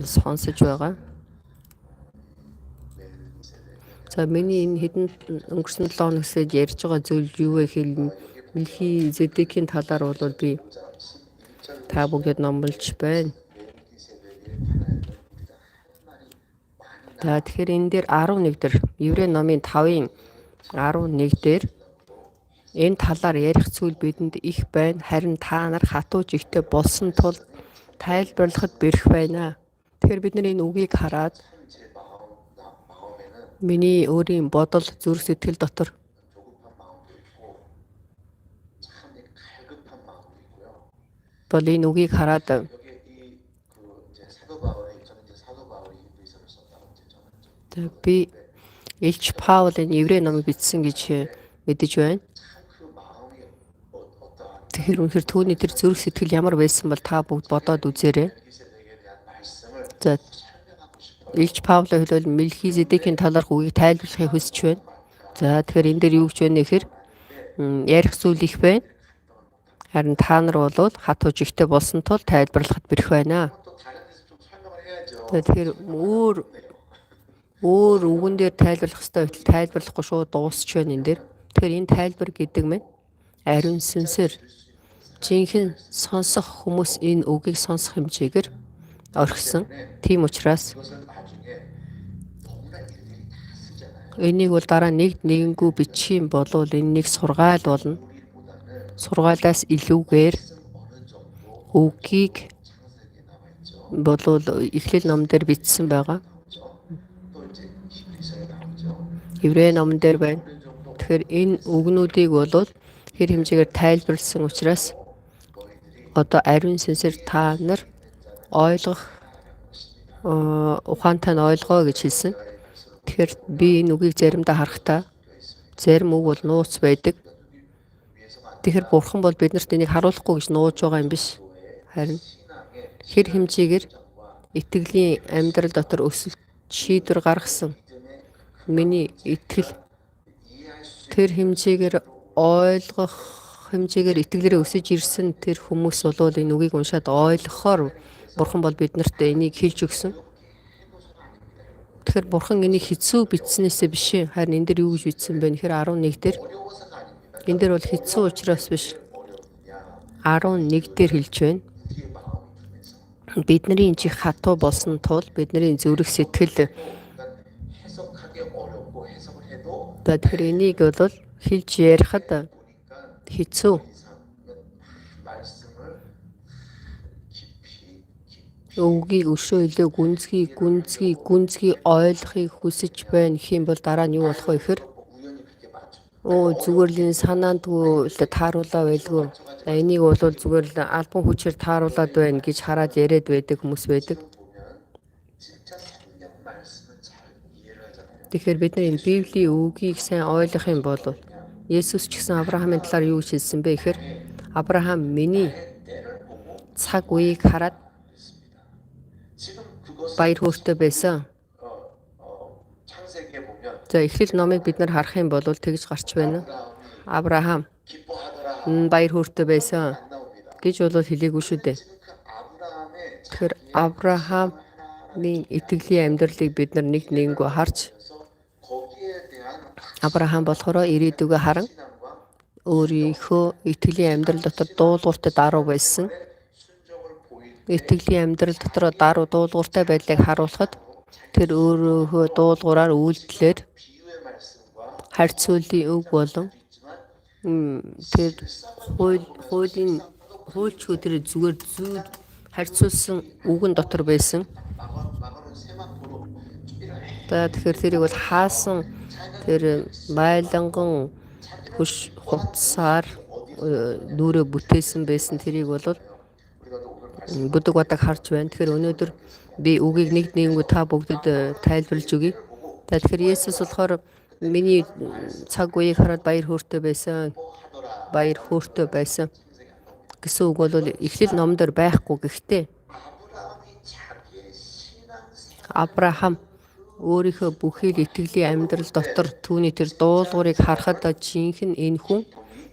Сонсож байгаа. За, миний энэ хэдэн өнгөрсөн 7 хоногсод ярьж байгаа зүйл юу вэ гэхээр Мелхиседекийн талаар бол би та бүгдэд номлож байна. За, тэгэхээр энэ дээр 11 дээр, Еврей номын 5-ын 11 дээр энэ талаар ярих зүйл бидэнд их байна. Харин та нар хатуу жигтэй болсон тул тайлбарлахад бэрх байна. Тэгэхээр бид нар энэ үгийг хараад миний өөрийн бодол, зүрх сэтгэл дотор бол энэ үгийг хараад би Элч Паул энэ Еврей номыг бичсэн гэж мэдэж байна. Тэгэхээр үнэхээр түүний тэр зүрх сэтгэл ямар байсан бол та бүгд бодоод үзээрэй. За, Элч Паулын хэлбэл Мелхизедекийн талаарх үгийг тайлбарлахыг хүсэж байна. За, тэгэхээр энэ дээр юу гэж байна гэхээр ярих зүйл их байна. Харин та нар бол хатуу жигтэй болсон тул тайлбарлахад бэрх байна. За, тэгэхээр өөр өөр үгэн дээр тайлбарлах ёстой байтал тайлбарлахгүй шууд дуусч байна энэ дээр. Тэгэхээр энэ тайлбар гэдэг мэн ариун сүнсээр жинхэнэ сонсох хүмүүс энэ үгийг сонсох хэмжээгээр орхисон. Тийм учраас энийг бол дараа нэг нэгэнгүй бичих юм бол энэ нэг сургаал болно. Сургаалаас илүүгээр үгийг болвол Эхлэл ном дээр бичсэн байгаа. Еврей номон дээр байна. Тэгэхээр энэ үгнүүдийг бол хэр хэмжээгээр тайлбарласан учраас одоо ариун сүнсээр та нар ойлгох ухаантай нь ойлгоо гэж хэлсэн. Тэгэхээр би энэ үгийг заримдаа харахтаа зарим үг бол нууц байдаг. Тэгэхээр бурхан бол биднэрт энийг харуулахгүй гэж нууж байгаа юм биш. Харин хэр хэмжээгээр итгэлийн амьдрал дотор өсөлт, шийдвэр гаргасан миний итгэл тэр хэмжээгээр ойлгох хэмжээгээр итгэлээрээ өсөж ирсэн тэр хүмүүс бол энэ үгийг уншаад ойлгохоор бурхан бол биднэрт энийг хэлж өгсөн. Тэгэхээр бурхан энийг хэцүү бичснээсээ биш ээ. Харин энэ дээр юу гэж бичсэн бэ? Тэгэхээр 11 дээр, энэ дээр бол хэцүү учраас биш. 11 дээр хэлж байна. Бидний чих хатуу болсон тул бидний зүрх сэтгэл. За, тэгэхээр энийг бол хэлж ярихад хэцүү. Үгийг өшөө илүү гүнзгий, гүнзгий, гүнзгий ойлгохыг хүсэж байна гэх юм бол дараа нь юу болох вэ гэхээр зүгээр л энэ санаандгүй л тааруулаа байлгүй. Энийг бол зүгээр л албан хүчээр тааруулаад байна гэж хараад яриад байдаг хүмүүс байдаг. Тэгэхээр бид нар энэ Библийн үгийг сайн ойлгох юм бол Есүс ч гэсэн Авраамийн талаар юу гэж хэлсэн бэ гэхээр Авраам миний цаг үеийг хараад баяр хөөртэй байсан. За, Эхлэл номыг бид нар харах юм бол тэгж гарч байна. Авраам баяр хөөртэй байсан гэж бол хэлээгүй шүү дээ. Тэгэхээр Авраамийн итгэлийн амьдралыг бид нар нэг нэгэнгүй харж Авраам болохоор ирээдүгөө харан өөрийнхөө итгэлийн амьдрал дотор дуулууртай даруй байсан. Итгэлийн амьдрал дотор даруй дуулууртай байдлыг харуулхад тэр өөрөөхөө дуулуураар үйлдэлээр харьцуулын үг болон тэр хууль хуулийн хуульчгүй тэр зүгээр зүйл харьцуулсан үгэн дотор байсан. За, тэгэхээр тэрийг бол хаасан тэр байланган хөш хувцсаар нүрээ бүтээсэн байсан. Тэрийг бол бүдэг бадаг харж байна. Тэгэхээр өнөөдөр би үгийг нэг нэгэнгүй та бүгдэд тайлбарлаж өгье. За, тэгэхээр Есүс болохоор миний цаг үеийг хараад баяр хөөртэй байсан. Баяр хөөртэй байсан гэсэн үг бол Эхлэл номон дээр байхгүй. Гэхдээ Авраам өөрийнхөө бүхий л итгэлийн амьдрал дотор түүний тэр дуулуурыг харахад жинхэнэ энэ хүн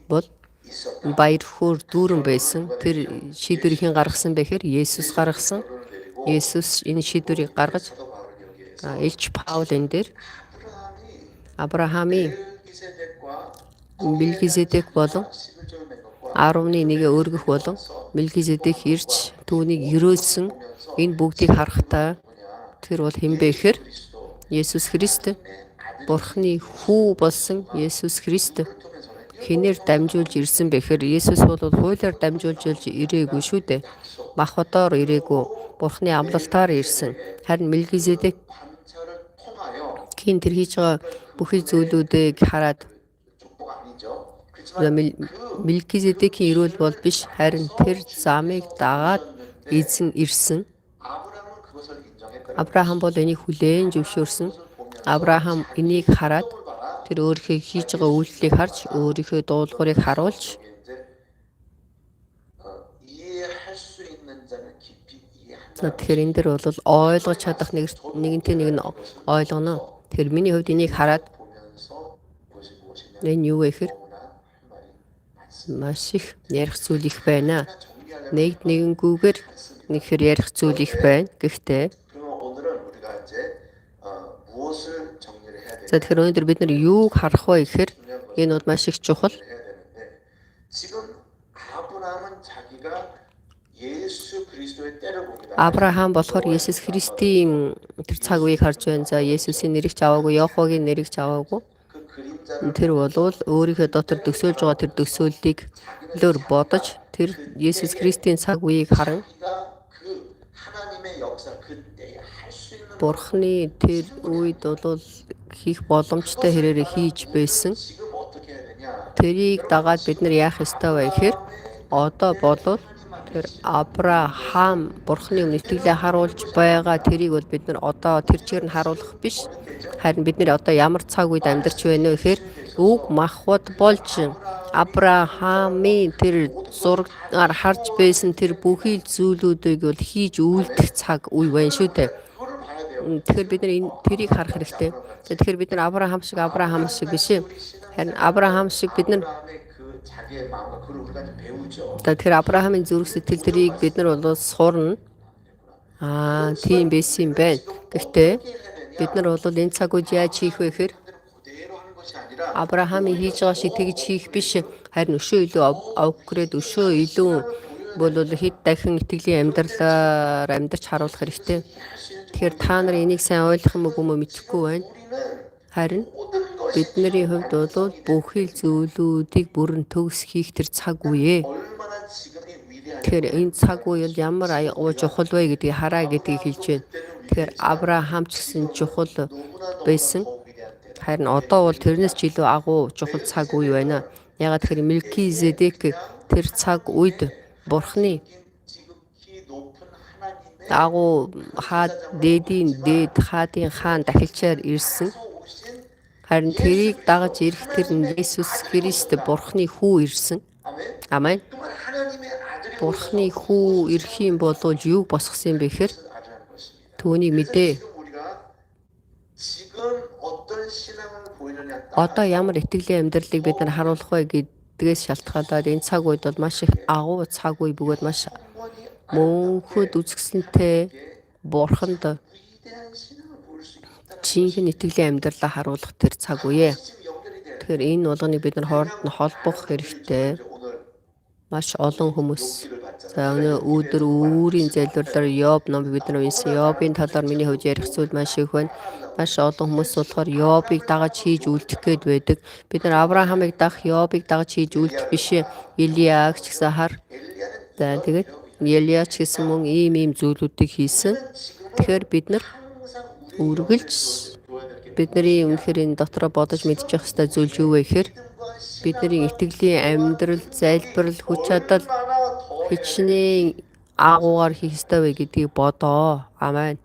бол баяр хөөр дүүрэн байсан. Тэр шийдвэрийн гаргасан бэ гэхээр Есүс гаргасан. Есүс энэ шийдвэрийг гаргаж Элч Паул энэ дээр Авраамийн Мелхиседек болон 10-ны 1-ээ өргөх болон Мелхиседек ирж түүнийг ерөөлсөн энэ бүгдийг харахтаа тэр бол хэн бэ гэхээр Есүс Христ, Бурхны хүү болсон Есүс Христ. Хэнээр дамжуулж ирсэн бэ гэхээр Есүс бол хуулиар дамжуулж ирээгүй шүү дээ. Махбодоор ирээгүй, Бурхны амлалтаар ирсэн. Харин Мелхиседекийн тэр хийж байгаа бүхий зүйлүүдийг хараад Мелхиседекийн эрүүл бол биш, харин тэр замыг дагаад эзэн ирсэн. Авраам бол энийг хүлээн зөвшөөрсөн. Авраам энийг хараад тэр өөрийнхөө хийж байгаа үйлдэлийг харж, өөрийнхөө дуулуурыг харуулж тэгэхээр энэ дэр бол ойлгож чадах нэг нэгэнтэй нэг нь ойлгоно. Тэгэхээр миний хувьд энийг хараад энэ юу вэ гэхээр маш их ярих зүйл их байна. Нэг нэгэнгүүгээр нэг хэр ярих зүйл их байна. Гэхдээ за тэгэхээр өнөөдөр бид нар юуг харах вэ гэхээр энэ бол маш их чухал. Авраам болохоор Есүс Христийн тэр цаг үеийг харж байна. За Есүсийн нэрийг ч аваагүй, Йохогийн нэрийг ч аваагүй. Тэр болвол өөрийнхөө дотор төсөөлж байгаа тэр төсөөллийг лөр бодож тэр Есүс Христийн цаг үеийг харан Бурхны тэр үед бол хийх боломжтой хэрээрээ хийж байсан. Тэрийг дагаад бид нар яах ёстой вэ гэхээр одоо болвол тэр Авраам Бурхны өмнө итгэлээ харуулж байгаа тэрийг бол бид нар одоо тэр чигээр нь харуулах биш. Харин бид нар одоо ямар цаг үед амьдарч байна вэ гэхээр үг махбод болж Авраамийн тэр зургаар харж байсан тэр бүхий л зүйлүүдийг бол хийж үйлдэх цаг үе байна шүү дээ. Тэгэхээр бид нар энэ тэрийг харах хэрэгтэй. Тэгэхээр бид нар Авраам шиг Авраам шиг биш ээ. Харин Авраам шиг бид нар тэгэхээр Авраамийн зүрх сэтгэл тэрийг бид нар бол сурна. Аа, тийм байсан юм байна. Гэхдээ бид нар бол энэ цаг үед яаж хийх вэ гэхээр Авраамийн хийж байгаа шиг тэгж хийх биш. Харин өшөө илүү апгрейд, өшөө илүү бол хэд дахин итгэлийн амьдралаар амьдарч харуулах хэрэгтэй. Тэгэхээр та нар энийг сайн ойлгох юм уу мэдэхгүй байна. Харин бидний хувьд бол бүхий л зүйлүүдийг бүрэн төгс хийх тэр цаг үе. Тэгэхээр энэ цаг үе бол ямар аягүй чухал вэ гэдгийг хараа гэдгийг хэлж байна. Тэгэхээр Авраам ч гэсэн чухал байсан. Харин одоо бол тэрнээс ч илүү агуу чухал цаг үе байна. Яагаад тэгэхээр Мелкизедек тэр цаг үед Бурхны агуу хаад дээдийн дээд хаадын хаан дахилчаар ирсэн. Харин тэрийг дагаж ирэх тэр нь Есүс Христ Бурхны хүү ирсэн. Амен. Бурхны хүү ирэх юм бол юуг босгосон юм бэ гэхээр түүнийг мэдээ. Одоо ямар итгэлийн амьдралыг бид нар харуулах вэ гэдгээс шалтгаалаад энэ цаг үед бол маш их агуу цаг үе бөгөөд маш мөнхөд үзэсгэлэнтэй Бурханд жинхэнэ итгэлийн амьдралаа харуулах тэр цаг үе. Тэгэхээр энэ болгоныг бид нар хооронд нь холбох хэрэгтэй. Маш олон хүмүүс за өнөө өдөр үүрийн залбирлаар Йоб ном бид нар уншсан. Йобын талаар миний хувьд ярих зүйл маш их байна. Маш олон хүмүүс болохоор Йобыг дагаж хийж үлдэх гээд байдаг. Бид нар Авраамыг дагах, Йобыг дагаж хийж үлдэх биш. Илияг ч гэсэн хар. За тэгээд Илия ч гэсэн мөн ийм ийм зүйлүүдийг хийсэн. Тэгэхээр бид нар үргэлж бидний үнэхээр энэ дотроо бодож мэдчих ёстой зүйл юу вэ гэхээр бидний итгэлийн амьдрал, залбирал, хүч чадал хичнээн агуугаар хийх ёстой вэ гэдгийг бодоо. Амен.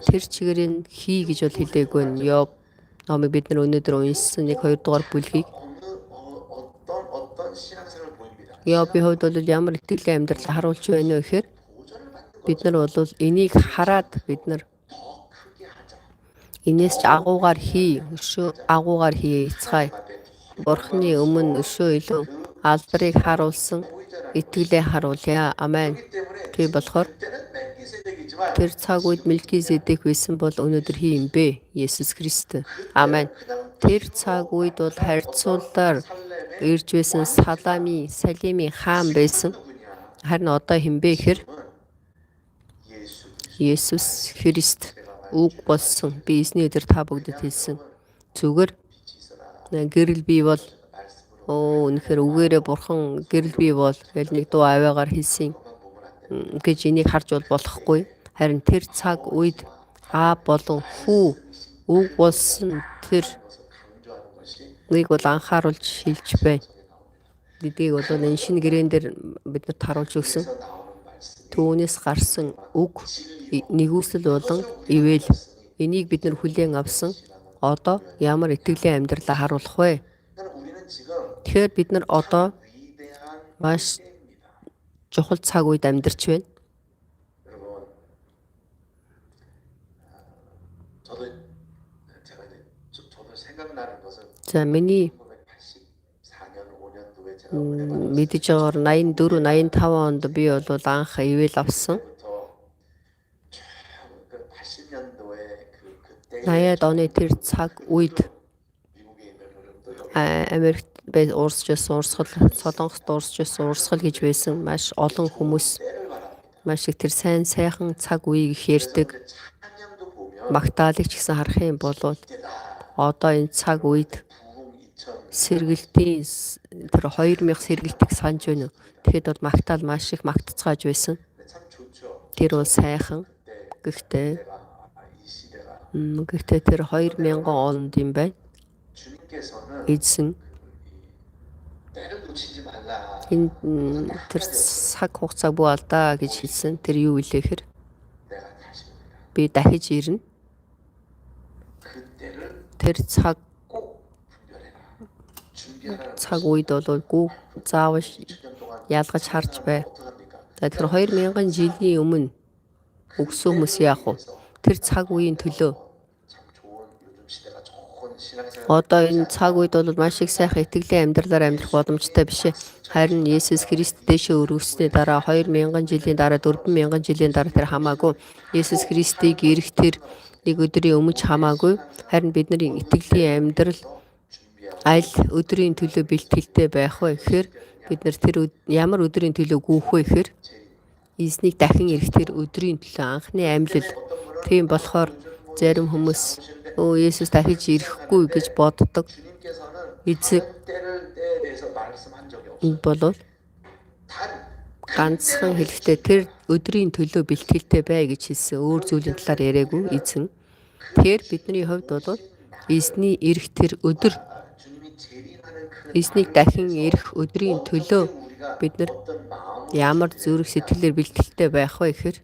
Тэр чигээр нь хий гэж бол хэлээгүй нь. Йоб номыг бид нар өнөөдөр уншсан 1 2 дугаар бүлгийг Йобын хувьд бол ямар итгэлийн амьдрал харуулж байна вэ гэхээр бид нар бол энийг хараад бид нар энэс ч агуугаар хий, өшөө агуугаар хий эцгай. Бурхны өмнө өшөө илүү алдрыг харуулсан итгэлээ харуулъя. Амен. Тийм болохоор Тэр цаг үед Мелкиседек байсан бол өнөөдөр хий юм бэ? Есүс Христ. Амен. Тэр цаг үед бол харьцуулаар ирж байсан Салами, Салимын хаан байсан. Харин одоо хэн бэ гэхээр Есүс Христ үг болсон. Би эзний өдөр та бүгдэд хэлсэн. Зүгээр гэрэл бий бол үнэхээр үгээрээ бурхан гэрэл бий бол гэл нэг дуу авиагаар хэлсэн гэж энийг харж бол болохгүй. Харин тэр цаг үед А болон Хүү үг болсон тэр нэг бол анхааруулж хэлж байна. Гэдгийг бол энэ шинэ гэрээн дээр бид нарт харуулж өгсөн. Түүнээс гарсан үг нигүүлсэл болон ивэл энийг бид нар хүлээн авсан. Одоо ямар итгэлийн амьдралаа харуулах вэ? Тэгэхээр бид нар одоо маш чухал цаг үед амьдарч байна. За миний мэдэж байгаагаар 84 85 онд би бол анх ивэл авсан. 80-ад оны тэр цаг үед Америкт уурсч байсан урсгал, Солонгост уурсч байсан урсгал гэж байсан. Маш олон хүмүүс маш их тэр сайн сайхан цаг үеийг их ярьдаг. Магтаалыг ч гэсэн харах юм бол одоо энэ цаг үед сэргэлтийн тэр 2000 сэргэлтийг санаж байна уу? Тэгэхэд бол магтаал маш их магтцгааж байсан. Тэр бол сайхан. Гэхдээ тэр 2000 онд юм байна. Эзэн энэ тэр цаг хугацааг бүү алдаа гэж хэлсэн. Тэр юу илээ гэхээр би дахиж ирнэ. Тэр цаг үед бол гүү заавал ялгаж харж бай. За тэгэхээр 2000 жилийн өмнө өгсөн хүмүүс яах вэ? Тэр цаг үеийн төлөө. Одоо энэ цаг үед бол маш их сайхан итгэлийн амьдралаар амьдрах боломжтой биш. Харин Есүс Христ дээшээ өргөсний дараа 2000 жилийн дараа 4000 жилийн дараа тэр хамаагүй. Есүс Христийг ирэх тэр нэг өдрийн өмнө ч хамаагүй. Харин бидний итгэлийн амьдрал аль өдрийн төлөө бэлтгэлтэй байх вэ гэхээр бид нар тэр ямар өдрийн төлөө гүйх вэ гэхээр эзнийг дахин ирэх тэр өдрийн төлөө анхны амьлал. Тийм болохоор зарим хүмүүс Есүс дахиж ирэхгүй гэж боддог. Эзэг болвол ганцхан хэлэхдээ тэр өдрийн төлөө бэлтгэлтэй бай гэж хэлсэн. Өөр зүйлийн талаар яриаггүй эзэн. Тэгэхээр бидний хувьд бол эзний ирэх тэр өдөр, эзнийг дахин ирэх өдрийн төлөө бид нар ямар зүрх сэтгэлээр бэлтгэлтэй байх вэ гэхээр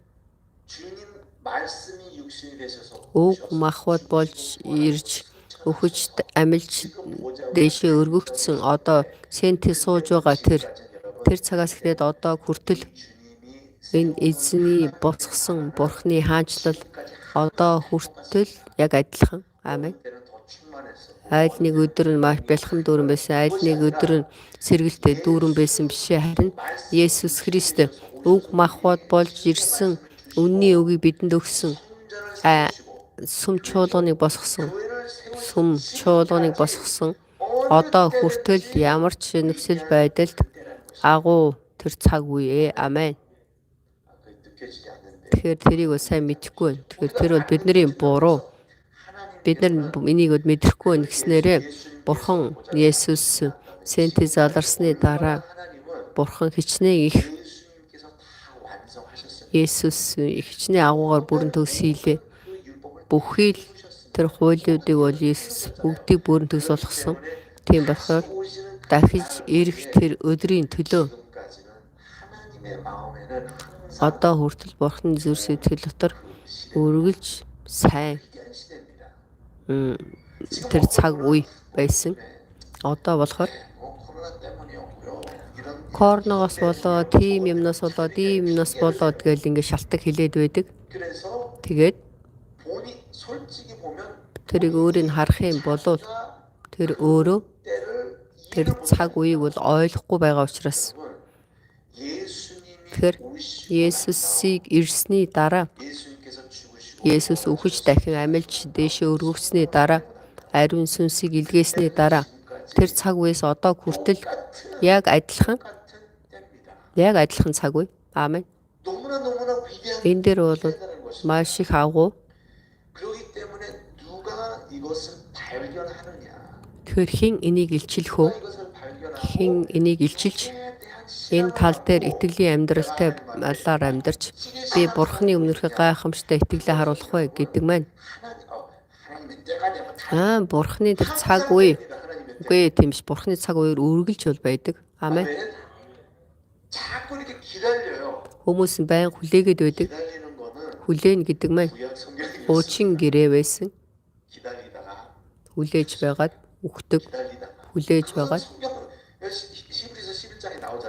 үг махбод болж ирж өхөж амилж дээшээ өргөгдсөн одоо сэнти сууж байгаа тэр цагаас эхлээд одоо хүртэл энэ эзний босгосон бурхны хаанчлал одоо хүртэл яг адилхан. Амен. Айл нэг өдөр нь маш бялхам дүүрэн байсан, айл нэг өдөр нь сэргэлтэй дүүрэн байсан биш. Харин Есүс Христ үг махбод болж ирсэн үнний үгийг бидэнд өгсөн. Сүм чуулганыг босгосон. Сүм чуулганыг босгосон. Одоо хүртэл ямар ч нөхцөл байдалд агуу тэр цаг үе. Амен. Тэгэхээр тэрийг бол сайн мэдэхгүй байна. Тэгэхээр тэр бол бидний буруу. Бид нар энийг бол мэдрэхгүй байна гэснээрээ Бурхан Есүс сэнти заларсны дараа Бурхан хичнээн их Есүс хичнээн агуугаар бүрэн төгс хийлээ. Бүхий л тэр хуулиудыг бол Есүс бүгдийг бүрэн төгс болгосон. Тийм болохоор дахиж ирэх тэр өдрийн төлөө одоо хүртэл Бурханы зүрх сэтгэл дотор үргэлж сайн тэр цаг үе байсан. Одоо болохоор коронавигоос болоод тийм юмнаас болоод ийм юмнаас болоод гэл ингэ шалтгаан хилээд байдаг. Тэгээд тэрийг өөрийг харах юм бол тэр өөрөө тэр цаг үеийг бол ойлгохгүй байгаа учраас Тэгэхээр Есүсийг ирсний дараа, Есүс үхэж дахин амилж дээшээ өргөгдсөний дараа, ариун сүнсийг илгээсний дараа тэр цаг үеэс одоо хүртэл яг адилхан цаг үе. Амен. Энэ дээр бол маш их агуу. Тэгэхээр хэн энийг илчилэх вэ? Хэн энийг илчилж энэ тал дээр итгэлийн амьдралтай малаар амьдарч би Бурхны өмнөх гайхамшигтай итгэлээ харуулах вэ гэдэг маань. Бурхны тэр цаг үе. Үгүй ээ, тийм биш. Бурхны цаг үеэр үргэлж бол байдаг. Амен. Хүмүүс нь байн хүлээгээд байдаг. Хүлээн гэдэг маань хуучин гэрээ байсан. Хүлээж байгаад үхдэг. Хүлээж байгаад.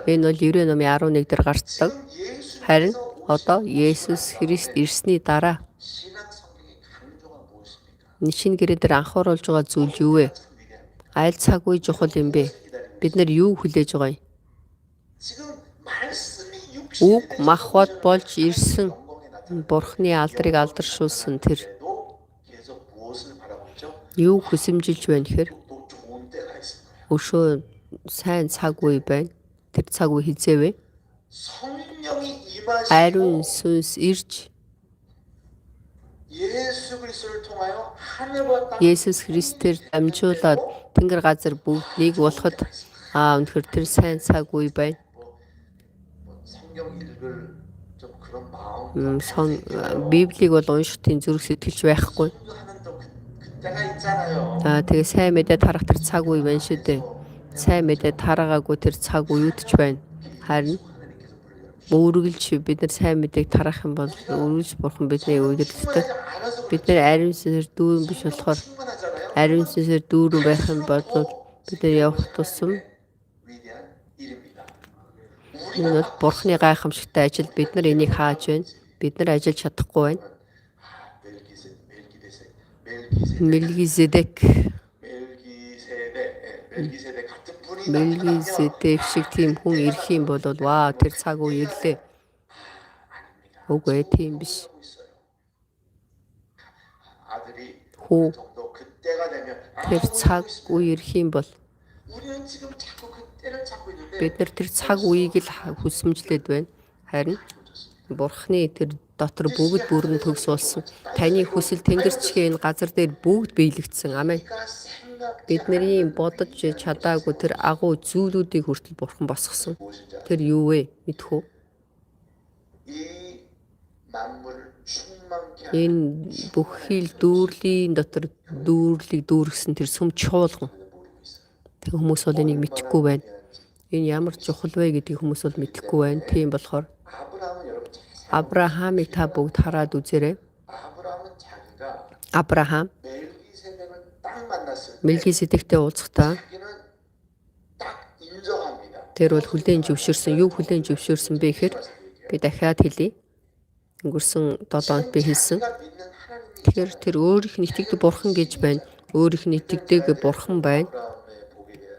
Энэ бол Еврей номын 11 дээр гарцдаг. Харин одоо Есүс Христ ирсний дараа шинэ гэрээ дээр анхааруулж байгаа зүйл юу вэ? Аль цаг үе чухал юм бэ? Бид нар юу хүлээж байгаа юм? Үг махбод болж ирсэн Бурхны алдрыг алдаршуулсан тэр юу хүсэмжилж байна гэхээр өшөө сайн цаг үе байна. Тэр цаг үе хизээ вэ? Ариун сүнс ирж Есүс Христээр дамжуулаад Тэнгэр газар бүгд нэг болоход үнэхээр тэр сайн цаг үе байна. Библийг бол унших тийм зүрх сэтгэлч байхгүй. Тэгээ сайн мэдээ тарах тэр цаг үе байна шүү дээ. Сайн мэдээ тараагаагүй тэр цаг үеүд ч байна. Харин үргэлж бид нар сайн мэдээг тарах юм бол үргэлж Бурхан бидний удирддаг. Бид нар ариун сүнсээр дүүрэн биш болохоор ариун сүнсээр дүүрэн байх юм бол бид нар явах тусам энэ бол Бурханы гайхамшигтай ажил. Бид нар энийг хааж байна. Бид нар ажиллаж чадахгүй байна. Мелхиседек шиг тийм хүн ирэх юм бол вау, тэр цаг үе ирлээ. Үгүй ээ, тийм биш. Хүү тэр цаг үе ирэх юм бол бид нар тэр цаг үеийг л хүсэмжлээд байна. Харин Бурхны тэр дотор бүгд бүрэн төгс болсон. Таны хүсэл тэнгэр чигээ энэ газар дээр бүгд биелэгдсэн. Амен. Бидний бодож чадаагүй тэр агуу зүйлүүдийг хүртэл Бурхан босгосон. Тэр юу вэ? Мэдэх үү? Энэ бүхий л дүүрлийн дотор дүүрлийг дүүргэсэн тэр сүм чуулган. Тэр хүмүүс бол энийг мэдэхгүй байна. Энэ ямар чухал вэ гэдгийг хүмүүс бол мэдэхгүй байна. Тийм болохоор Авраамыг та бүгд хараад үзээрэй. Авраам Мелхиседектэй уулзахдаа тэр бол хүлээн зөвшөөрсөн. Юу хүлээн зөвшөөрсөн бэ гэхээр би дахиад хэлье. Өнгөрсөн 7 хоног би хэлсэн. Тэгэхээр тэр өөрийнх нь итгэдэг бурхан гэж байна. Өөрийнх нь итгэдэг бурхан байна.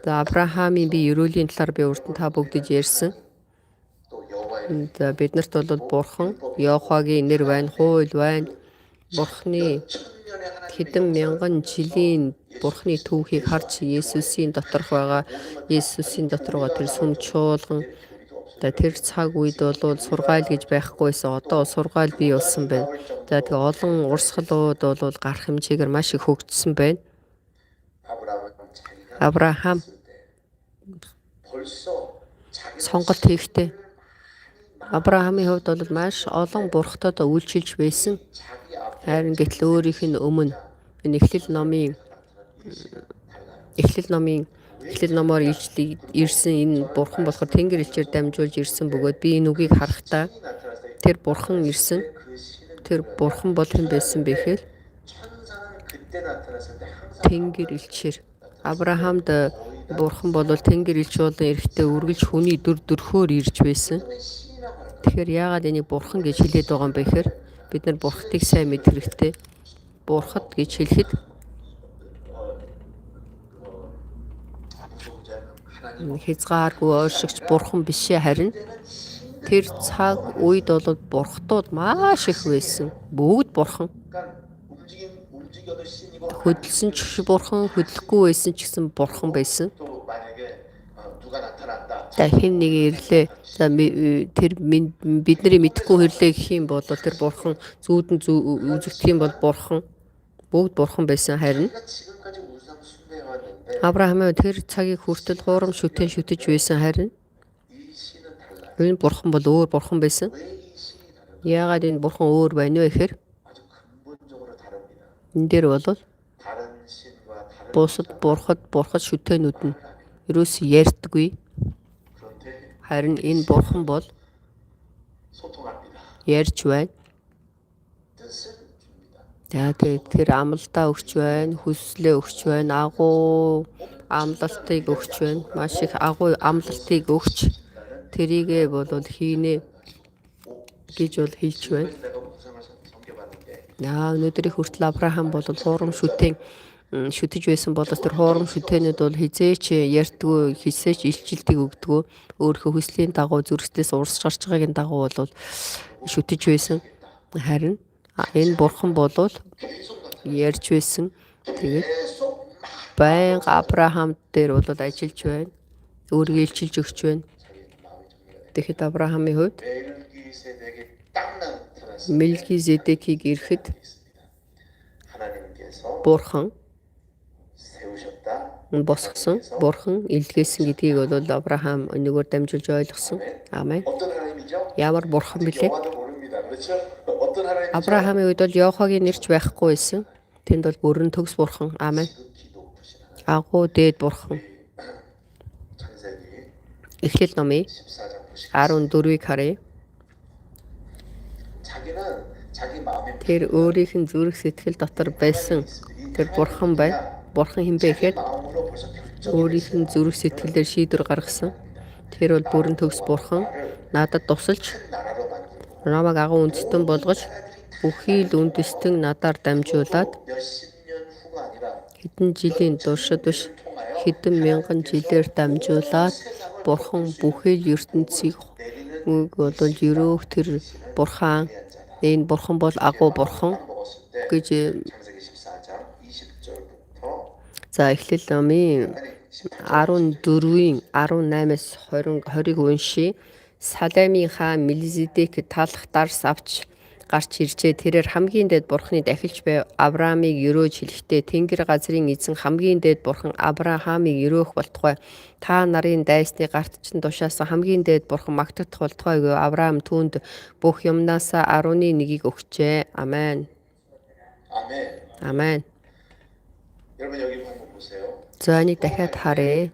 За Авраамийн би ерөөлийн талаар би урд нь та бүгдэд ярьсан. За биднэрт бол бурхан Йохагийн нэр байна, хууль байна. Бурханы хэдэн мянган жилийн бурханы түүхийг харж Есүсийн доторх байгаа, Есүсийн дотор байгаа тэр сүм чуулган. За тэр цаг үед бол сургаал гэж байхгүйсэн. Одоо сургаал бий болсон байна. За тэгээ олон урсгалууд бол гарах хэмжээгээр маш их хөгжсөн байна. Авраам сонголт хийхдээ Авраамийн хувьд бол маш олон бурхтад үйлчилж байсан. Харин гэтэл өөрийнх нь өмнө энэ Эхлэл номоор илчлэг ирсэн энэ бурхан болохоор Тэнгэр элчээр дамжуулж ирсэн бөгөөд би энэ үгийг харахтаа тэр бурхан ирсэн. Тэр бурхан бол хэн байсан бэ гэхээр Тэнгэр элчээр. Авраамд бурхан бол Тэнгэр элч болон эрэхтэй үргэлж хүний дүр төрхөөр ирж байсан. Тэгэхээр яагаад энийг бурхан гэж хэлээд байгаа юм бэ гэхээр бид нар бурхтыг сайн мэдэх хэрэгтэй. Бурхад гэж хэлэхэд хязгааргүй ойршигч бурхан биш ээ, харин Тэр цаг үед бол бурхтууд маш их байсан. Бүгд бурхан. Хөдөлсөн ч бурхан, хөдлөхгүй байсан ч гэсэн бурхан байсан. За, хэн нэг ирлээ. За, тэр бидний мэдэхгүй хэрлээ гэх юм бол тэр бурхан зүүдэн үзэгдэх юм бол бурхан, бүгд бурхан байсан, харин Авраам тэр цагийг хүртэл хуурам шүтэн шүтэж байсан, харин энэ бурхан бол өөр бурхан байсан. Яагаад энэ бурхан өөр байна вэ гэхээр энэ дээр бол бусад бурхад шүтээнүүд нь ерөөс ярьдаггүй. Харин энэ бурхан бол ярьж байна. За, тэгээд тэр амлалтаа өгч байна, хүслээ өгч байна, агуу амлалтыг өгч байна. Маш их агуу амлалтыг өгч тэрийгээ бол хийнэ гэж бол хэлж байна. Өнөөдрийн хүртэл Авраам бол хуурам шүтэн шүтэж байсан бол тэр хуурам шүтээнүүд бол хэзээ ч ярьдгүй, хэзээ ч илчилтийг өгдөггүй. Өөрийнхөө хүслийн дагуу, зүрхсэлээс урсж гарч байгаагийн дагуу бол шүтэж байсан. Харин энэ бурхан болвол ярьж байсан. Тэгээд байнга Авраам дээр бол ажиллаж байна. Өөрийгөө илчилж өгч байна. Тэгэхэд Авраамийн хувьд Мелхиседекийг ирэхэд бурхан босгосон, бурхан илгээсэн гэдгийг бол Авраам энэгээр дамжуулж ойлгосон. Амен. Ямар бурхан билээ? Авраамийн үед бол Йохогийн нэрч байхгүй байсан. Тэнд бол бүрэн төгс бурхан. Амен. Агуу дээд бурхан. Эхлэл номын 14-ийг харъя. Тэр өөрийнх нь зүрх сэтгэл дотор байсан тэр бурхан байна. Бурхан хэн бэ гэхээр өөрийнх нь зүрх сэтгэлээр шийдвэр гаргасан. Тэр бол бүрэн төгс бурхан. Надад тусалж, намайг агуу үндэстэн болгож, бүхий л үндэстэн надаар дамжуулаад хэдэн жилийн туршид биш, хэдэн мянган жилээр дамжуулаад бурхан бүхий л ертөнцийг бол ерөөх тэр бурхан, энэ бурхан бол агуу бурхан гэж. За, Эхлэл номын 14-ийн 18-аас 20 20-ыг уншъя. Салемын хаан Мелхиседек талах дарс авч гарч иржээ. Тэрээр хамгийн дээд бурханы дахилч буй Авраамыг ерөөж хэлэхдээ: "Тэнгэр газрын эзэн, хамгийн дээд бурхан Авраамыг ерөөх болтугай. Та нарын дайсны гарт чинь тушаасан хамгийн дээд бурхан магтагдах болтугай" гэв. Авраам түүнд бүх юмнаасаа 11-ийг өгчээ. Амен. Амен. За, энийг дахиад харъя.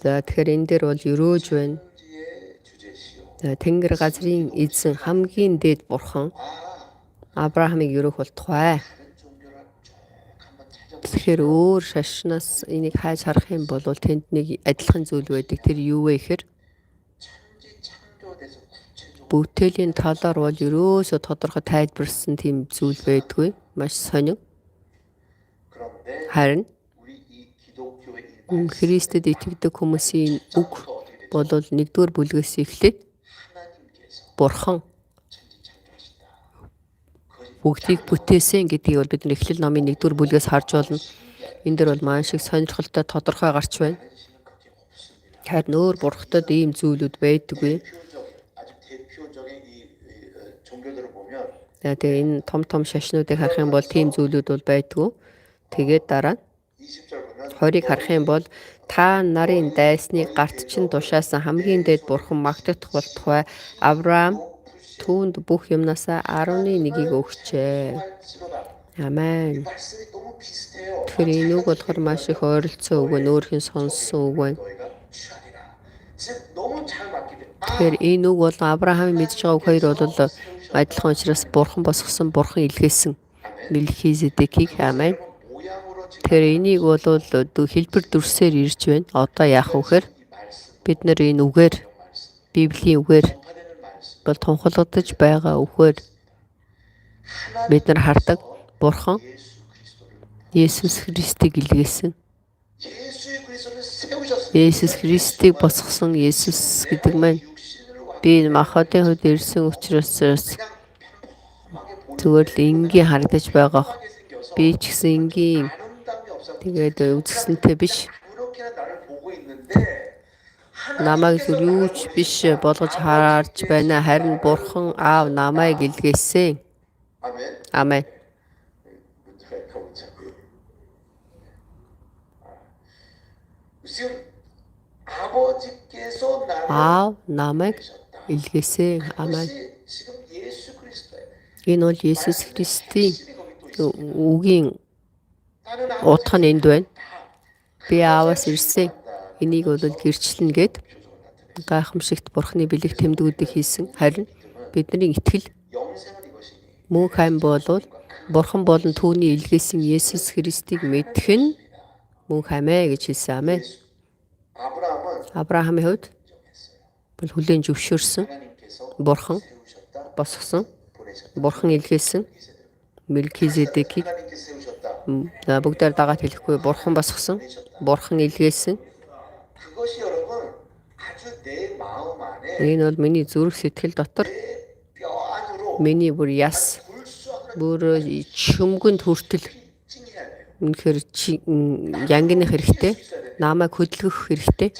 За, тэгэхээр энэ дээр бол ерөөж байна. За, Тэнгэр газрын эзэн, хамгийн дээд бурхан Авраамыг ерөөх болтугай. Тэгэхээр өөр шашнаас энийг хайж харах юм бол тэнд нэг адилхан зүйл байдаг. Тэр юу вэ гэхээр бүтээлийн талаар бол ерөөсөө тодорхой тайлбарласан тийм зүйл байдгүй. Маш сонин. Харин Христэд итгэдэг хүмүүсийн үг бол нэгдүгээр бүлгээс эхлээд Бурхан бүгдийг бүтээсэн гэдгийг бол бид Эхлэл номын нэгдүгээр бүлгээс харж байна. Энэ дээр бол маш их сонирхолтой тодорхой гарч байна. Харин өөр бурхтад ийм зүйлүүд байдаггүй. За, тэгээ энэ том том шашнуудыг харах юм бол тийм зүйлүүд бол байдгүй. Тэгээд дараа нь 20-ыг харах юм бол та нарын дайсныг гарт чинь тушаасан хамгийн дээд бурхан магтагдах болтугай. Авраам түүнд бүх юмнаасаа 11-ийг өгчээ. Амен. Тэгэхээр энэ үг болохоор маш их ойролцоо үг байна. Өөрийнх нь сонссон үг байна. Тэгэхээр энэ үг болон Авраамийн мэдж байгаа үг хоёр бол адилхан учраас бурхан босгосон, бурхан илгээсэн Мелхиседекийг. Амен. Тэгэхээр энийг бол хэлбэр дүрсээр ирж байна. Одоо яах вэ гэхээр бид нар энэ үгээр, Библийн үгээр бол тунхаглагдаж байгаа үгээр бид нар хардаг. Бурхан Есүс Христийг илгээсэн. Есүс Христийг босгосон Есүс гэдэг маань би энэ махбодын хувьд ирсэн учраас зүгээр л энгийн харагдаж байгаа. Би ч гэсэн энгийн, тэгээд үзэсгэлэнтэй биш. Намайг зүр юу ч биш болгож харж байна. Харин Бурхан Аав намайг илгээсэн. Амен. Аав намайг илгээсэн. Амен. Энэ бол Есүс Христийн үгийн утга нь энд байна. Би Ааваас ирсэн. Энийг бол гэрчлэнэ гэд гайхамшигт Бурхны бэлэг тэмдгүүдийг хийсэн. Харин бидний итгэл мөнх ам болвол Бурхан болон түүний илгээсэн Есүс Христийг мэдэх нь мөнх ам ээ гэж хэлсэн. Амен. Авраамийн хувьд бол хүлээн зөвшөөрсөн. Бурхан босгосон. Бурхан илгээсэн. Мелкизедекийг бүгдээр дагаад хэлэхгүй, Бурхан босгосон. Бурхан илгээсэн. Энэ бол миний зүрх сэтгэл дотор миний бүр яс бүр чөмгөнд хүртэл үнэхээр янгиных хэрэгтэй. Намайг хөдөлгөх хэрэгтэй.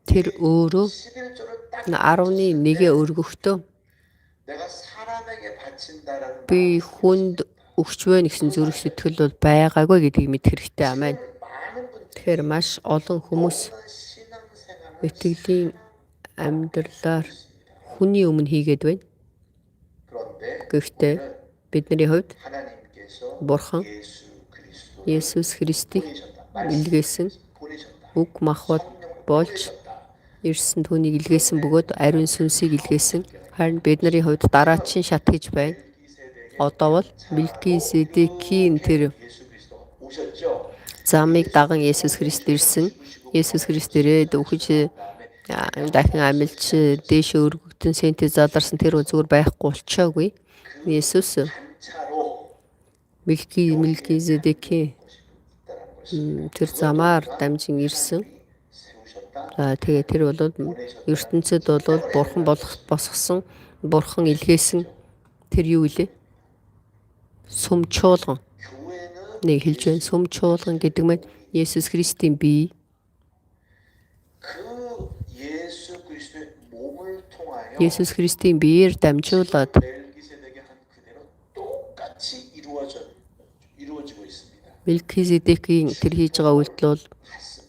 Тэр өөрөө 11-ээ өргөхдөө би хүнд өгч байна гэсэн зүрх сэтгэл бол байгаагүй гэдгийг мэдэх хэрэгтэй. Амен. Тэгэхээр маш олон хүмүүс итгэлийн амьдралаар хүний өмнө хийгээд байна. Гэхдээ бидний хувьд Бурхан Есүс Христийг илгээсэн, үг махбод болж ирсэн түүнийг илгээсэн бөгөөд ариун сүнсийг илгээсэн. Харин бидний хувьд дараачийн шат гэж байна. Одоо бол Мелкиседекийн тэр замыг даган Есүс Христ ирсэн. Есүс Христ ирээд үхэж дахин амилж дээшээ өргөгдөн сэнтэй заларсан тэр зүгээр байхгүй болчоогүй. Есүс Мелкизедекийн тэр замаар дамжин ирсэн. За тэгээ тэр бол ертөнцид бол Бурхан болох босгосон, Бурхан илгээсэн тэр юу илээ? Сүм чуулган. Нэг хэлж байна. Сүм чуулган гэдэг нь Есүс Христийн бие. Есүс Христийн биеэр дамжуулаад Мелкизедекийн тэр хийж байгаа үйлдэл бол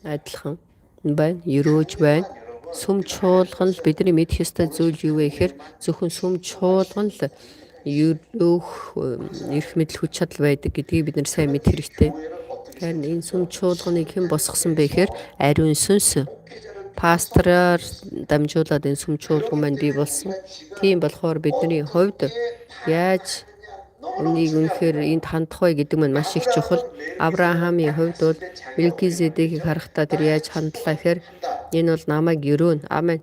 адилхан байна, ерөөж байна. Сүм чуулган л бидний мэдэх ёстой зүйл юу вэ гэхээр зөвхөн сүм чуулган л ерөөх эрх мэдэл хүч чадал байдаг гэдгийг бид нар сайн мэдэх хэрэгтэй. Харин энэ сүм чуулганыг хэн босгосон бэ гэхээр ариун сүнс пастораар дамжуулаад энэ сүм чуулган маань бий болсон. Тийм болохоор бидний хувьд яаж үнийг үнэхээр энд хандах вэ гэдэг нь маш их чухал. Авраамийн хувьд бол Мелкизедекийг харахтаа тэр яаж хандлаа гэхээр энэ бол намайг ерөөнө. Амен.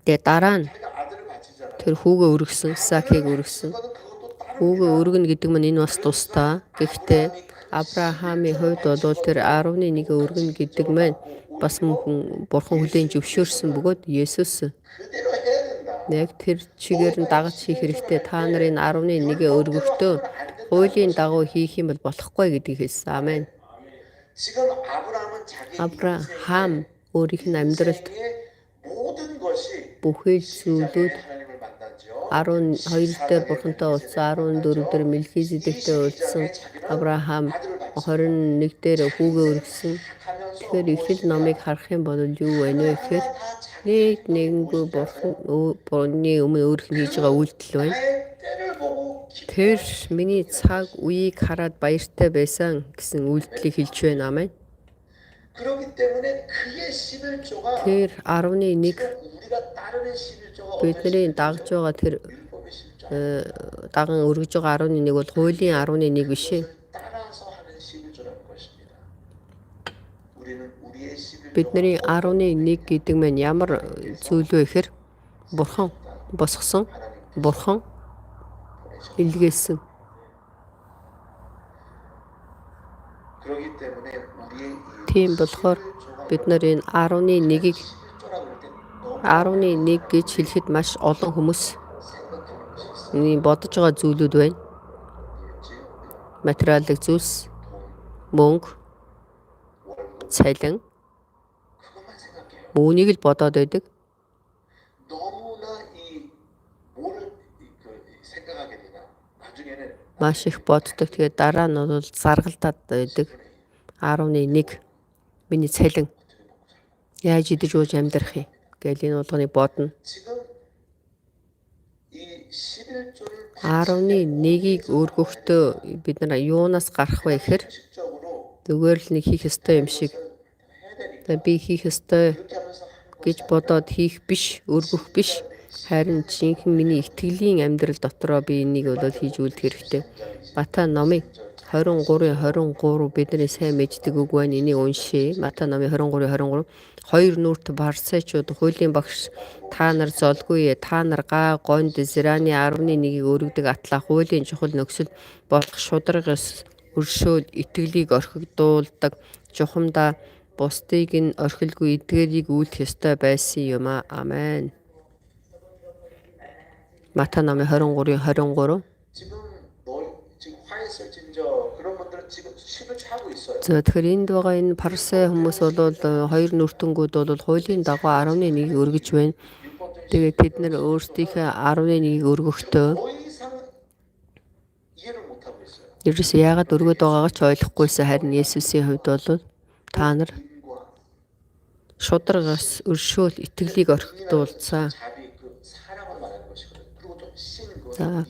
Тэгээ дараа нь тэр хүүгээ өргөсөн, Исаакийг өргөсөн. Хүүгээ өргөнө гэдэг нь энэ бас тусдаа. Гэхдээ Авраамийн хувьд бол тэр 11-ээ өргөнө гэдэг маань бас мөн Бурхан хүлээн зөвшөөрсөн бөгөөд Есүс яг тэр чигээр нь дагаж хийх хэрэгтэй. Та нарын 11-ээ өргөхдөө хуулийн дагуу хийх юм бол болохгүй гэдгийг хэлсэн. Амен. Авраам өөрийнх нь амьдралд бүхий л зүйлүүд 12 дээр Бурхантай уулзсан, 14 дээр Мелхиседектэй уулзсан, Авраам 21 дээр хүүгээ өргөсөн. Тэгэхээр Эхлэл номыг харах юм бол юу байна вэ гэхээр нэг нэгэнгүй Бурханы өмнө өөрөх нь хийж байгаа үйлдэл байна. Тэр миний цаг үеийг хараад баяртай байсан гэсэн үйлдэлийг хэлж байна. Амен. Тэр 11 бидний дагж байгаа тэр даган өргөж байгаа 11 бол хуулийн 11 биш ээ. Бидний 11 гэдэг маань ямар зүйл вэ гэхээр Бурхан босгосон, Бурхан илгээсэн. Тийм болохоор бид нар энэ 10-ны 1-ийг 10-ны 1 гэж хэлэхэд маш олон хүмүүс бодож байгаа зүйлүүд байна. Материалын зүйлс, мөнгө, цалин, үүнийг л бодоод байдаг. Маш их боддог. Тэгээд дараа нь бол заргалдаад байдаг. 10-ны 1 миний цалин яаж идэж ууж амьдрах юм гээл энэ болгоныг бодно. 10-ны 1-ийг өргөхдөө бид нар юунаас гарах вэ гэхээр зүгээр л нэг хийх ёстой юм шиг би хийх ёстой гэж бодоод хийх биш, өргөх биш. Харин жинхэнэ миний итгэлийн амьдрал дотроо би энийг бол хийж үлдэх хэрэгтэй. Матай номын 23-ын 23 бидний сайн мэддэг үг байна. Энийг уншъя. Матай номын 23-ын 23. Хоёр нүрт фарисеучуд, хуулийн багш та нар золгүй ээ. Та нар гаа гонд зираны 10-ны 1-ийг өргөдөг атлаа хуулийн чухал нөхцөл болох шударга ёс өршөөл итгэлийг орхигдуулдаг чухамдаа бусдыг нь орхилгүй эдгээрийг үйлдэх ёстой байсан юм аа. Амен. Матай номын 23-ын 23. За, тэгэхээр энд байгаа энэ фарисей хүмүүс бол хоёр нүртэнгүүд бол хуулийн дагуу 10-ны 1-ийг өргөж байна. Тэгээд тэд нар өөрсдийнхөө 10-ны 1-ийг өргөхдөө ерөөсөө яагаад өргөд байгаагаа ч ойлгохгүйсэн. Харин Есүсийн хувьд бол та нар шударгаас өршөөл итгэлийг орхигдуулсан. За,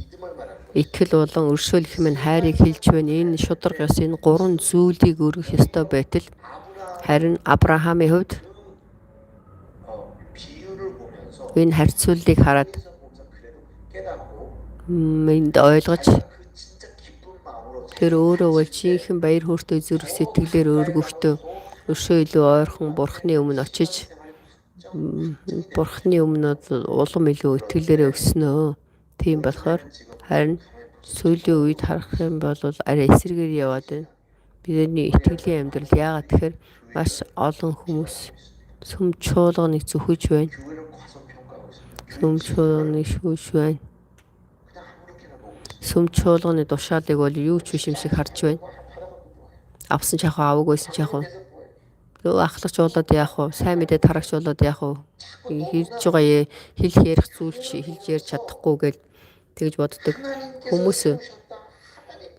итгэл болон өршөөл хэмээн хайрыг хэлж байна. Энэ шударга ёс энэ гурван зүйлийг өргөх ёстой байтал харин Авраамийн хувьд энэ харьцууллыг хараад энд ойлгож тэр өөрөө бол жинхэнэ баяр хөөртэй зүрх сэтгэлээр өргөхдөө өршөө илүү ойрхон Бурхны өмнө очиж Бурхны өмнө улам илүү итгэлээрээ өснө. Тийм болохоор харин сүүлийн үед харах юм бол арай эсрэгээр яваад байна. Бидний итгэлийн амьдрал яагаад тэгэхээр маш олон хүмүүс сүм чуулганыг зүхэж байна. Сүм чуулганыг шүүж байна. Сүм чуулганы тушаалыг бол юу ч биш юм шиг харж байна. Авсан ч яах вэ, аваагүй байсан ч яах вэ? Ахлагч болоод яах вэ? Сайн мэдээ тарагч болоод яах вэ? Хэлж байгаа хэлэх ярих зүйл чи хэлж ярьж чадахгүй гэж тэгж боддог. Хүмүүс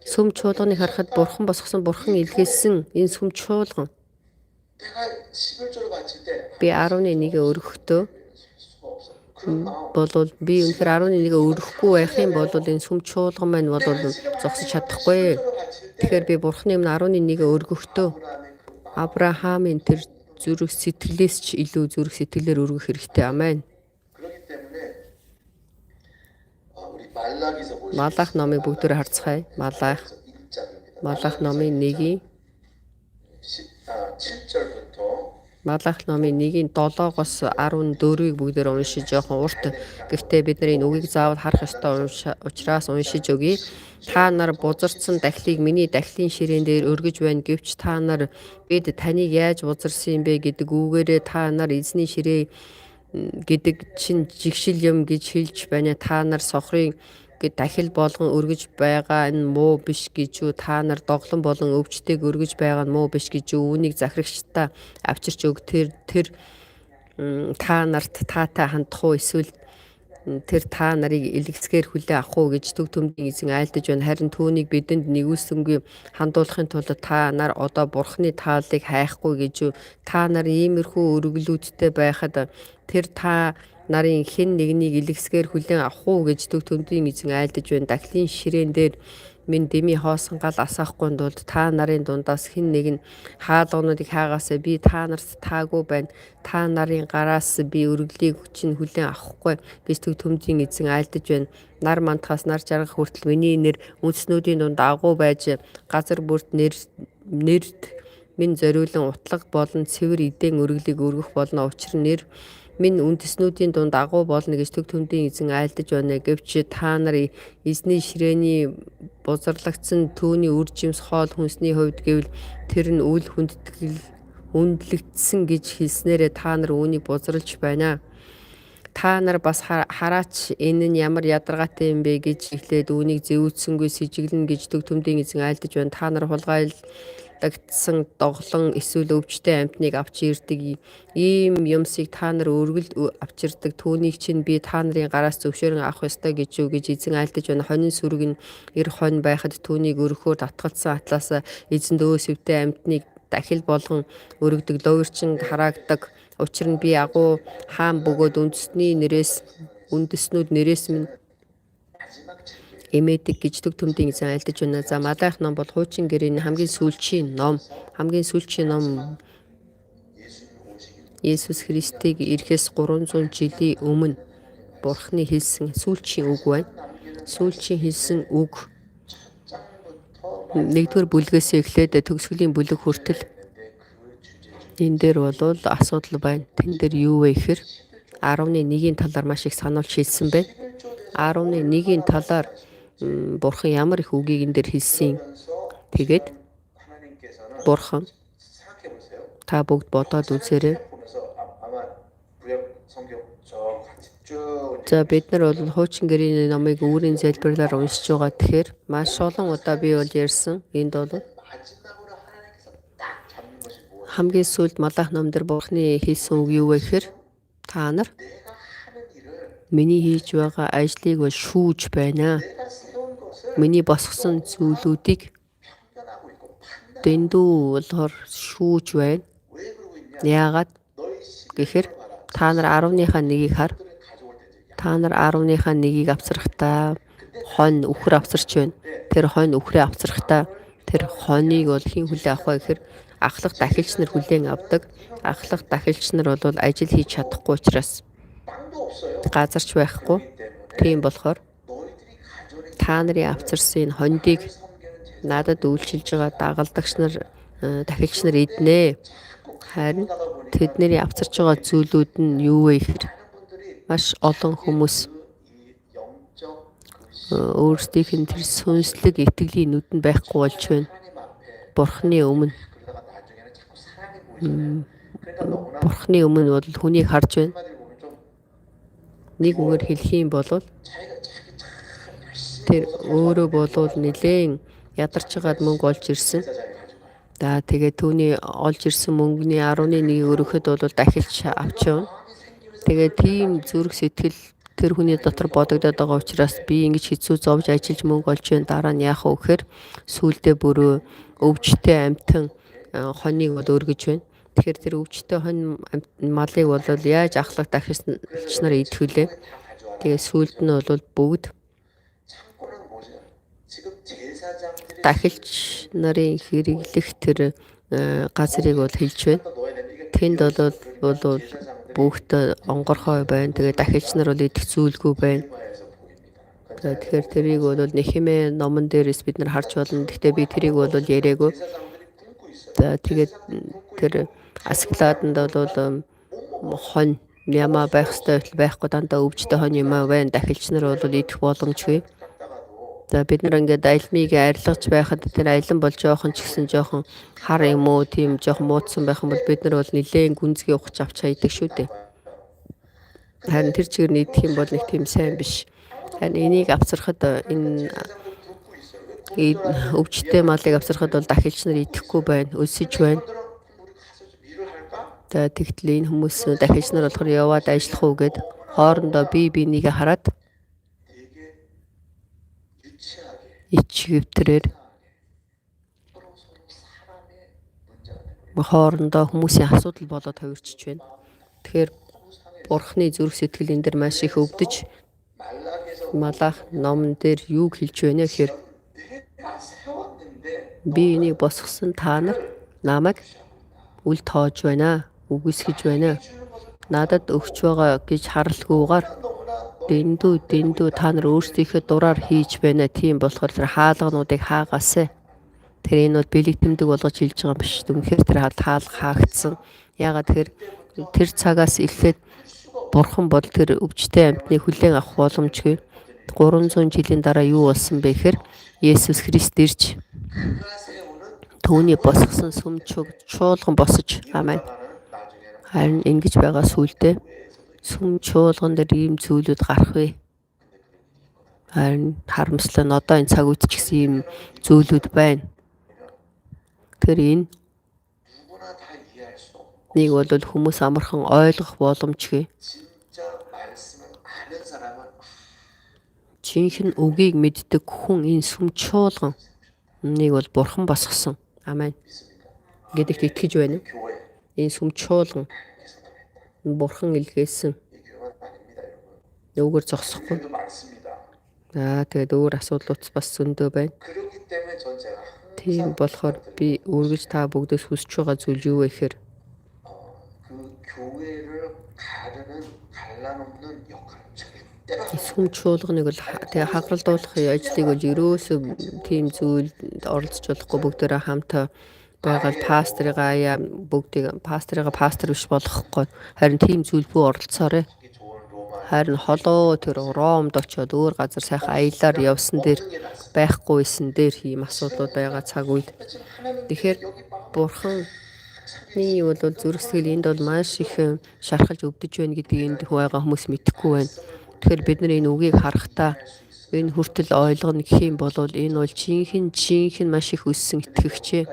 сүм чуулганыг харахад Бурхан босгосон, Бурхан илгээсэн энэ сүм чуулган би 10-ны 1-ээ өргөхдөө болвол би үнэхээр 10-ны 1-ээ өргөхгүй байх юм бол энэ сүм чуулган маань бол зогсож чадахгүй. Тэгэхээр би Бурханы өмнө 10-ны 1-ээ өргөхдөө Авраамийн тэр зүрх сэтгэлээс ч илүү зүрх сэтгэлээр өргөх хэрэгтэй. Амен. Малах номыг бүгдээр харцгаая. Малах. Малах номын 1-ийн Малах номын 1-ийн 7-оос 14-ийг бүгдээр уншиж жоохон урт. Гэхдээ бид нар энэ үгийг заавал харах ёстой учраас уншиж өгье. Та нар бузарсан дахлыг миний дахлын ширээн дээр өргөж байна гэвч та нар бид таныг яаж бузарсан юм бэ гэдэг үгээрээ та нар эзний ширээ гэдэг чинь жигшил юм гэж хэлж байна. Та нар сохрын дахил болгон өргөж байгаа нь муу биш гэж үү? Та нар доглон болон өвчтэйг өргөж байгаа нь муу биш гэж үү? Үүнийг захирагчдаа авчирч өг. Тэр та нарт таатай хандах уу? Эсвэл тэр та нарыг элгэцгээр хүлээн авах уу гэж төг төмдийн эзэн айлдаж байна. Харин түүнийг бидэнд нигүүлсэнгүй хандуулахын тулд та нар одоо Бурхны тааллыг хайхгүй гэж үү? Та нар иймэрхүү өргөлүүдтэй байхад тэр та нарын хэн нэгнийг элгэсгээр хүлээн авах уу гэж төг төмдийн эзэн айлдаж байна. Дахлын ширээн дээр минь дэмий хоосон гал асаахгүй тулд та нарын дундаас хэн нэг нь хаалгануудыг хаагаасаа би та нарт таагүй байна. Та нарын гараас би өргөлийг чинь хүлээн авахгүй гэж төг төмдийн эзэн айлдаж байна. Нар мандахаас нар жаргах хүртэл миний нэр үндэстнүүдийн дунд агуу байж газар бүрт нэрд минь зориулан утлаг болон цэвэр эдэн өргөлийг өргөх болно. Учир нь нэр минь үндэстнүүдийн дунд агуу болно гэж төг төмдийн эзэн айлдаж байна. Гэвч та нар эзний ширээний бузарлагдсан түүний үр жимс хоол хүнсний хувьд гэвэл тэр нь үл хүндэтгэл Үндлэгдсэн гэж хэлснээрээ та нар үүнийг бузралж байна. Та нар бас хараач, энэ нь ямар ядаргаатай юм бэ гэж эхлээд үүнийг зэвүүцсэнгүй сэжиглэнэ гэж төг төмдийн эзэн айлдаж байна. Та нар хулгайлагдсан доголон эсвэл өвчтэй амьтныг авч ирдэг. Ийм юмсыг та нар өргөлд авчирдаг. Түүнийг чинь би та нарын гараас зөвшөөрөн авах ёстой гэж юу гэж эзэн айлдаж байна. Хонин сүрэг нь эр хонь байхад түүнийг өргөхөөр татгалцсан атлаас эзэнд өөсөвтэй амьтныг дахил болгон өргөдөг, луйварчин хараагддаг. Учир нь би агуу хаан бөгөөд үндэстний нэрээс үндэстнүүд нэрээс минь эмээдэг гэж төг төмдийн эзэн айлдаж байна. За, Малаих ном бол хуучин гэрээний хамгийн сүүлчийн ном. Хамгийн сүүлчийн ном Есүс Христийг ирэхээс 300 жилийн өмнө Бурхны хэлсэн сүүлчийн үг байна. Сүүлчийн хэлсэн үг нэгдүгээр бүлгээс эхлээд төгсгөлийн бүлэг хүртэл энэ дээр бол асуудал байна. Тэн дээр юу вэ гэхээр 10-ны 1-ийн талаар маш их сануулж хэлсэн байна. 10-ны 1-ийн талаар Бурхан ямар их үгийг энэ дээр хэлсэн. Тэгээд Бурхан, та бүгд бодоод үзээрэй. За, бид нар бол хуучин гэрээний номыг үүрийн залбирлаар уншиж байгаа. Тэгэхээр маш олон удаа би бол ярьсан. Энд бол хамгийн сүүлд Малах ном дээр Бурханы хэлсэн үг юу вэ гэхээр та нар миний хийж байгаа ажлыг бол шүүж байна. Миний босгосон зүйлүүдийг дэндүү болохоор шүүж байна. Яагаад гэхээр та нар 10-ныхаа 1-ийг хар. Та нар 10-ныхаа 1-ийг авчрахтаа хонь үхэр авчирч байна. Тэр хонь үхрээ авчрахтаа тэр хоныг бол хэн хүлээн авах вэ гэхээр ахлах дахилч нар хүлээн авдаг. Ахлах дахилч нар бол ажил хийж чадахгүй учраас газарч байхгүй. Тийм болохоор та нарын авчирсан энэ хондийг надад үйлчилж байгаа дагалдагч нар, дахилч нар иднэ. Харин тэдний авчирч байгаа зүйлүүд нь юу вэ гэхээр маш олон хүмүүс өөрсдийнх нь тэр сүнслэг итгэлийн нүд нь байхгүй болж байна. Бурхны өмнө. Бурхны өмнө бол хүнийг харж байна. Нэг үгээр хэлэх юм бол тэр өөрөө болвол нэлээн ядарч байгаад мөнгө олж ирсэн. За, тэгээд түүний олж ирсэн мөнгөний 10-ны 1-ийг өргөхөд бол дахилч авч явна. Тэгээд тийм зүрх сэтгэл тэр хүний дотор бодогдоод байгаа учраас би ингэж хэцүү зовж ажиллаж мөнгө олж байна. Дараа нь яах вэ гэхээр сүүлдээ бүрөө өвчтэй амьтан хоныг бол өргөж байна. Тэгэхээр тэр өвчтэй хонь малыг бол яаж ахлах дахилч нар идэх вүлээ? Тэгээ сүүлд нь бол бүгд дахилч нарын хэрэглэх тэр газрыг бол хэлж байна. Тэнд бол бүгд онгорхой байна. Тэгээ дахилч нар бол идэх зүйлгүй байна. За, тэгэхээр тэрийг бол Нехимэ номон дээрээс бид нар харж болно. Гэхдээ би тэрийг бол яриаггүй. За, тэгээд тэр Асклааданд бол хонь ямаа байх ёстой байтал байхгүй, дандаа өвчтэй хонь юмаа байна. Дахилч нар бол идэх боломжгүй. За, бид нар ингээд алмыг арилгаж байхад тэр алим бол жоохон ч гэсэн жоохон хар юм уу, тийм жоохон муудсан байх юм бол бид нар бол нэлээн гүнзгий ухаж авч хайдаг шүү дээ. Харин тэр чигээр нь идэх юм бол нэг тийм сайн биш. Харин энийг авчрахад, энэ өвчтэй малыг авчрахад бол дахилч нар идэхгүй байна, өлсөж байна. За, тэгтэл энэ хүмүүс дахилч нар болохоор яваад ажиллах уу гэд хоорондоо бие биенийгээ хараад ичгэвтрээр хоорондоо хүмүүсийн асуудал болоод хувирчиж байна. Тэгэхээр Бурхны зүрх сэтгэл энэ дэр маш их өвдөж Малах номон дээр юуг хэлж байна гэхээр би энийг босгосон, та нар намайг үл тоож байна, үгүйсгэж байна. Надад өгч байгаа гэж харалгүйгээр дэндүү дэндүү та нар өөрсдийнхөө дураар хийж байна. Тийм болохоор тэр хаалгануудыг хаагаасай. Тэр энэ бол бэлэг тэмдэг болгож хэлж байгаа юм биш. Үнэхээр тэр хаалга хаагдсан. Яагаад тэгэхээр тэр цагаас эхлээд Бурхан бол тэр өвчтэй амьтныг хүлээн авах боломжгүй. 300 жилийн дараа юу болсон бэ гэхээр Есүс Христ ирж Түүний босгосон сүм чуулган босож, амен. Харин ингэж байгаа сүлдээ сүм чуулган дээр ийм зүйлүүд гарах вэ? Харин харамслаа нь одоо энэ цаг үед ч гэсэн ийм зүйлүүд байна. Тэгэхээр энэ нэг бол хүмүүс амархан ойлгох боломжгүй. Жинхэнэ үгийг мэддэг хүн энэ сүм чуулган нэг бол бурхан босгосон. Амен. Гэдэгт итгэж байна. Энэ сүм чуулган бурхан илгээсэн. Үүгээр зогсохгүй. За, тэгээд өөр асуудлууд бас зөндөө байна. Тийм болохоор би үргэлж та бүгдээс хүсэж байгаа зүйл юу вэ гэхээр сүм чуулганыг бол тэгээ хагаралдуулах ажлыг бол ерөөсөө тийм зүйлд оролцож болохгүй, бүгдээрээ хамт байгаад пасторыгаа аяа бүгдийг пасторыгаа пастор биш болгохгүй, харин тийм зүйл бүү оролцоорой. Харин холоо тэр Ромд очиод өөр газар сайхан аялаар явсан дээр байхгүйсэн дээр ийм асуудлууд байгаа цаг үед. Тэгэхээр бурханы бол зүрх сэтгэл энд бол маш их шархалж өвдөж байна гэдгийг энд байгаа хүмүүс мэдэхгүй байна. Тэгэхээр бид нар энэ үгийг харахтаа энэ хүртэл ойлгоно гэх юм бол энэ бол жинхэнэ жинхэнэ маш их өссөн итгэгчээ.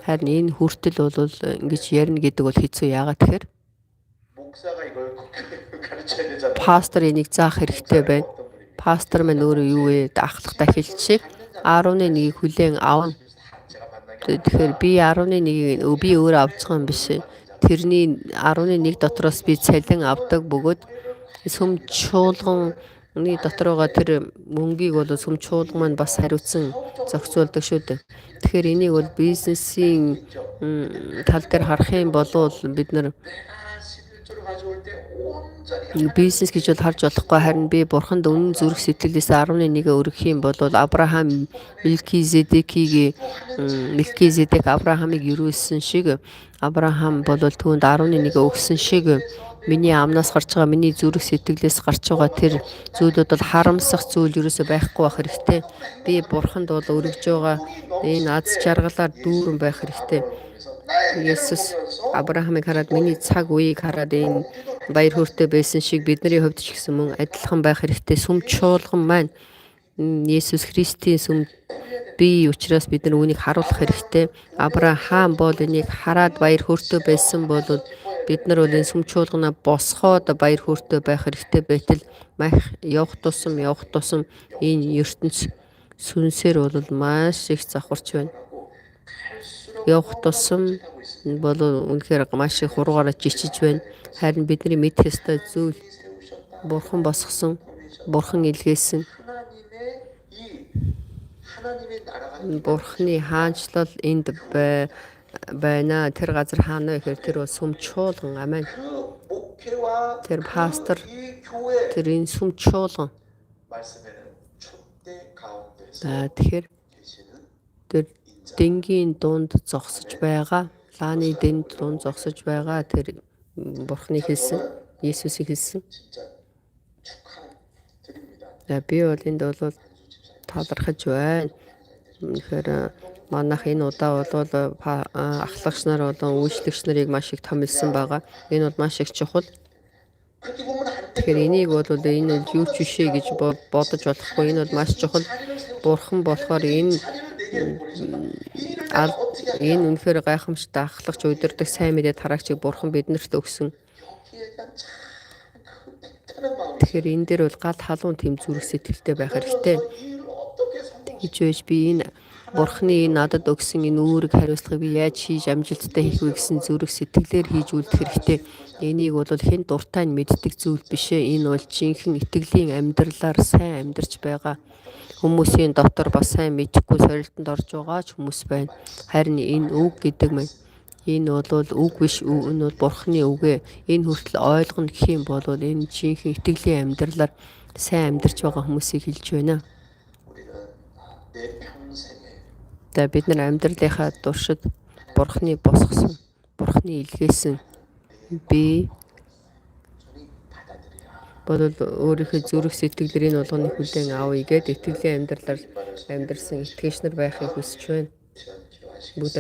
Харин энэ хүртэл бол ингэж ярина гэдэг бол хэцүү. Яагаад тэгэхээр пастор энийг заах хэрэгтэй байна. Пастор маань өөрөө юу вэ? Ахлах дахилч 11-ийг хүлээн авна. Тэгэхээр би 11-ийг би өөрөө авч байгаа юм биш. Тэрний 11 дотроос би цалин авдаг бөгөөд сүм чуулганы дотор байгаа тэр мөнгийг бол сүм чуулган маань бас хариуцсан зохицуулдаг шүү дээ. Тэгэхээр энийг бол бизнесийн тал дээр харах юм бол бид нар бизнес гэж бол харж болохгүй, харин би бурханд үнэн зүрх сэтгэлээс 11-ээ өргөх юм бол Авраам Мелкизедекийг, Мелкизедек Авраамыг ерөөсөн шиг, Авраам бол түүнд 11-ээ өгсөн шиг, миний амнаас гарч байгаа, миний зүрх сэтгэлээс гарч байгаа тэр зүйлүүд бол харамсах зүйл ерөөсөө байхгүй байх хэрэгтэй. Би бурханд бол өргөж байгаа энэ аз жаргалаар дүүрэн байх хэрэгтэй. Есүс Авраамыг хараад, миний цаг үеийг хараад энэ баяр хөөртэй байсан шиг бидний хувьд ч гэсэн мөн адилхан байх хэрэгтэй. Сүм чуулган маань Есүс Христийн сүм бий учраас бид нар үүнийг харуулах хэрэгтэй. Авраам бол энийг хараад баяр хөөртэй байсан бол бид нар бол энэ сүм чуулганаа босгоод баяр хөөртэй байх хэрэгтэй байтал мах явах тусам явах тусам энэ ертөнц сүнсээр бол маш их завхарч байна. Явах тусам бол үнэхээр маш их хуруугаараа жичиж байна. Харин бидний мэдэх ёстой зүйл бурхан босгосон, бурхан илгээсэн, бурханы хаанчлал энд байна. Тэр газар хаана вэ гэхээр тэр бол сүм чуулган. Амен. Тэр пастор, тэр энэ сүм чуулган. За, тэгэхээр тэр дэнгийн дунд зогсож байгаа, лааны дэнд дунд зогсож байгаа тэр бурхны хэлсэн, Есүсийг хэлсэн. За, би бол энд бол талархаж байна. Үнэхээр манайх энэ удаа бол ахлагч нар болон үйлчлэгч нарыг маш их томилсон байгаа. Энэ бол маш их чухал. Тэгэхээр энийг бол энэ бол юу ч биш ээ гэж бодож болохгүй. Энэ бол маш чухал. Бурхан болохоор энэ үнэхээр гайхамшигтай ахлагч, удирдах, сайн мэдээ тараагчийг бурхан биднэрт өгсөн. Тэгэхээр энэ дээр бол гал халуун тэм зүрх сэтгэлтэй байх хэрэгтэй. Тэгж байж би энэ бурхны энэ надад өгсөн энэ үүрэг хариуцлагыг би яаж хийж амжилттай хийх вэ гэсэн зүрх сэтгэлээр хийж үлдэх хэрэгтэй. Энийг бол хэн дуртай нь мэддэг зүйл биш ээ. Энэ бол жинхэнэ итгэлийн амьдралаар сайн амьдарч байгаа хүмүүсийн дотор бас сайн мэдэхгүй сорилтонд орж байгаа ч хүмүүс байна. Харин энэ үг гэдэг маань энэ бол үг биш, энэ бол бурхны үгээ. Энэ хүртэл ойлгоно гэх юм бол энэ жинхэнэ итгэлийн амьдралаар сайн амьдарч байгаа хүмүүсийг хэлж байна. За, бид нар амьдралынхаа туршид бурхны босгосон, бурхны илгээсэн би бол өөрийнхөө зүрх сэтгэлээр энэ болгоныг хүлээн авъя гээд итгэлийн амьдралаар амьдарсан итгэгч нар байхыг хүсэж байна. Бүгд